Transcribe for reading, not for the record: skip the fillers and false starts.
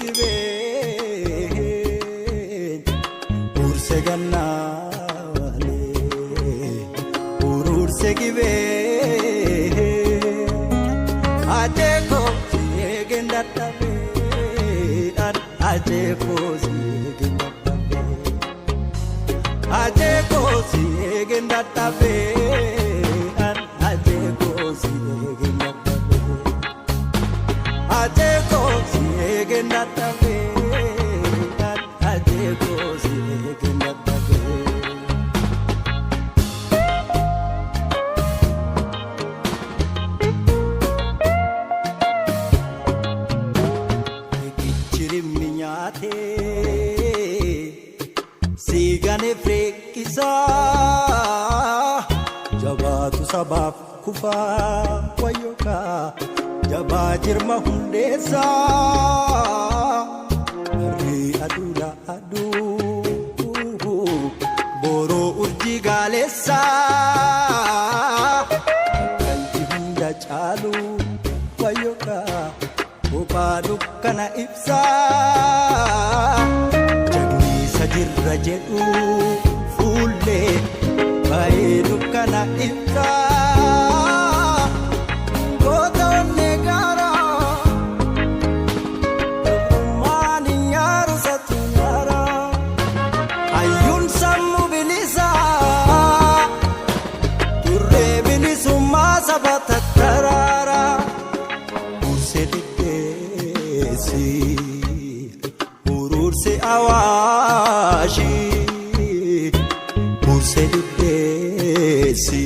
Gibee Urse gannaale Ururse gibee Ajeeko si'eegeen dadhabee Ajeeko si'eegeen dadhabee Ajeeko si'eegeen dadhabee Ajeeko si'eegeen dadhabee Ajeeko si'eegeen dadhabee Ajeeko si'eegeen dadhabee. Riqichi nyaatee siigane fireeqisaa jabaatu sabaaf kufaa wayyookaa jabaa jirma hundeessaa harrii aduula aduu boroo urjii gaaleessaa kalji hunda caalu wayyookaa. Kophaa dukkana ibsaa jagniisa jirra jedhu fuullee baay'ee dukkana ibsaa goota onnee gaaraa maali nyaaru satu nyaaraa hayyuun sammuu bilisaa turree bilisummaa saba tattaraaraa. Urse deddeessi ururse awaashi urse deddeessi.